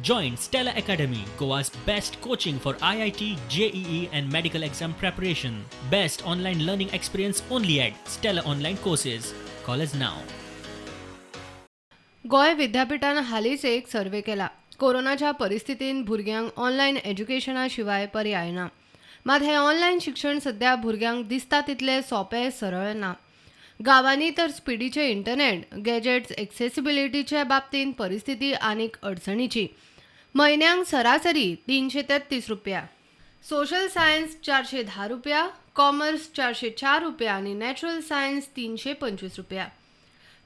Join Stella Academy, Goa's best coaching for IIT, JEE, and medical exam preparation. Best online learning experience only at Stella Online Courses. Call us now. Goa विद्यापिठान हालींच एक survey केला. कोरोनाच्या परिस्थितीन भुरग्यांक online एज्युकेशना शिवाय पर्याय ना. मात हें ऑनलायन शिक्षण सद्या भुरग्यांक दिसता तितलें सोंपें सरळ ना. गांवांनी तर स्पिडीचें इंटरनेट, गॅजेट्स एक्सेसिबिलिटीचे बाबतींत परिस्थिती आनीक अडचणीची. म्हयन्यांक सरासरी 333 रुपया, सोशल सायन्स 410 रुपया, कॉमर्स 404 रुपया आनी नॅचरल सायन्स 325 रुपया.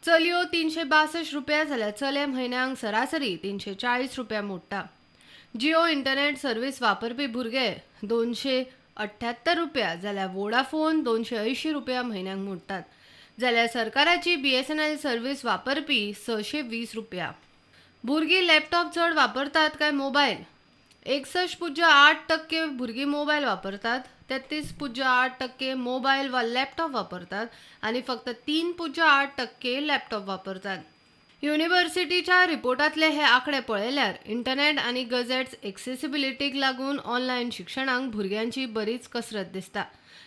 चलयो 362 रुपया जाल्यार चले म्हयन्यांक सरासरी 340 रुपया मोडटा. जिओ इंटरनेट सर्वीस वापरपी भुरगे 278 रुपया जाल्यार वोडाफोन 280 रुपया म्हयन्यांक मोडटात, जाल्यार सरकाराची बीएसएनएल सर्वीस वापरपी 620 रुपया. भुरगीं लॅपटॉप चड वापरतात काय मोबायल? 61.8% भुरगीं मोबायल वापरतात, 33.8% मोबायल वा लॅपटॉप वापरतात आनी फक्त 3.8% लॅपटॉप वापरतात. युनिव्हर्सिटीच्या रिपोर्टांतले हे आंकडे पळयल्यार इंटरनेट आनी गॅजेट्स एक्सेसिबिलिटीक लागून ऑनलायन शिक्षणाक भुरग्यांची बरीच कसरत दिसता.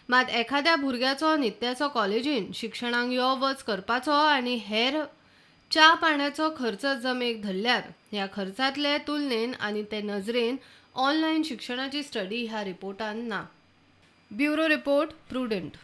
मात एखाद्या भुरग्याचो नित्याचो कॉलेजीन शिक्षणाक यो वच करपाचो आनी हेर च्या पाण्याचो खर्च जमेक धरल्यार ह्या खर्चांतले तुलनेन आनी ते नजरेन ऑनलायन शिक्षणाची स्टडी ह्या रिपोर्टान ना. Bureau report, Prudent.